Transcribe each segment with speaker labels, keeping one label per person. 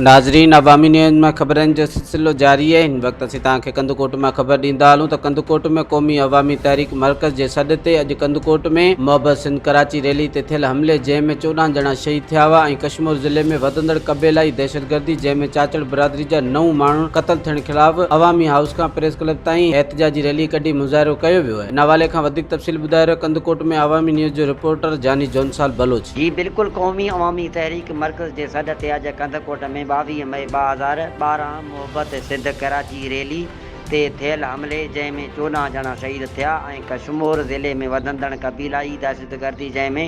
Speaker 1: ناظرين عوامي نيوز مان خبرن جو سلسلو جاري آهي هن وقت اسين توهان کي ڪنڌڪوٽ مان خبر ڏيندا هلون ته ڪنڌڪوٽ ۾ قومي عوامي تحريڪ مرڪز جي سڏ تي اڄ ڪنڌڪوٽ ۾ محبت سنڌ ڪراچي ريلي تي ٿيل حملي جنهن ۾ 14 ڄڻا شهيد ٿيا هئا ۽ ڪشمور ضلعي ۾ وڌندڙ قبيلائي دهشتگردي جنهن ۾ چاچڙ برادري جا نو ماڻهن قتل ٿيڻ خلاف عوامي هائوس کان پريس ڪلب تائين احتجاجي ريلي ڪڍي مظاهرو ڪيو ويو آهي ان حوالي کان وڌيڪ تفصيل ٻڌائي رهيو ڪنڌڪوٽ ۾ عوامي نيوز جو رپورٽر جاني جونسال بلوچ.
Speaker 2: جي بلڪل قومي عوامي تحريڪ مرڪز جي سڏ تي اڄ ڪنڌڪوٽ ۾ 22 مئي 2012 محبت سنڌ ڪراچي ريلي تي ٿيل حملي جنهن ۾ 14 ڄڻا شهيد ٿيا ۽ ڪشمور ضلعي ۾ وڌندڙ قبيلائي دهشتگردي جنهن ۾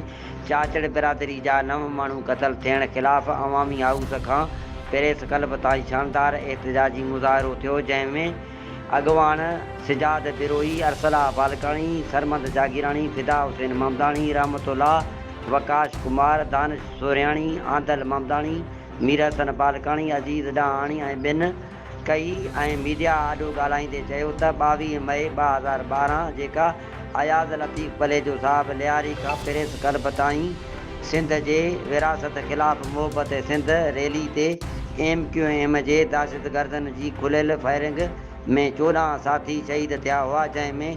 Speaker 2: چاچڙ برادري جا نو ماڻهو قتل ٿيڻ خلاف عوامي هائوس کان پريس ڪلب تائين شاندار احتجاجي مظاهرو ٿيو جنهن ۾ اڳواڻ سجاد بروهي، ارسلا بالڪاڻي، سرمد جاگيراڻي، فدا حسين ممداڻي، رحمت الله، وقاص ڪمار، دانش سورياڻي، آندل ممداڻي، ميرحسن بالڪاڻي، عزيز ڏاهاڻي ۽ ٻين ڪئي ۽ ميڊيا آڏو ڳالهائيندي چيو ته 22 مئي 2012 جيڪا اياز لطيف پليجو صاحب لياري کان پريس ڪلب تائين سنڌ جي ورهاست خلاف محبت سنڌ ريلي تي ايم ڪيو ايم جي دهشتگردن جي کليل فائرنگ ۾ 14 ساٿي شهيد ٿيا هئا جنهن ۾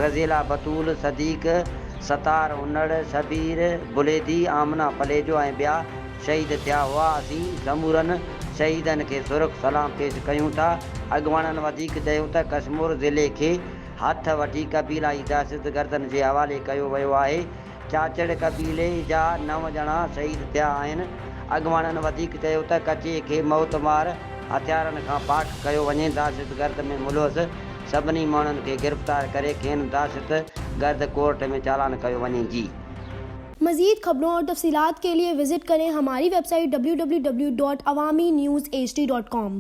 Speaker 2: غزيلا بتول، صديق ستار انڙ، شبير بليدي، آمنه پليجو ۽ ٻيا شهيد ٿيا هئا اسين سمورن شهيدن کي سرخ سلام پيش ڪيون ٿا اڳواڻن وڌيڪ چيو ته ڪشمور ضلعي کي هٿ وٺي قبيلائي دهشتگردن جي حوالي ڪيو ويو آهي چاچڙ قبيلي جا نو ڄڻا شهيد ٿيا آهن. اڳواڻن وڌيڪ چيو ته ڪچي کي موتمار هٿيارن کان پاڪ ڪيو وڃي، دهشتگرد ۾ ملوث سڀني ماڻهن کي گرفتار ڪري کين دهشتگرد ڪورٽ ۾ چالان ڪيو وڃي. جي.
Speaker 3: مزيد خبرون اور تفصيلات کے لئے وزٽ ڪرين ھماري web site www.awamiNewsHD.com.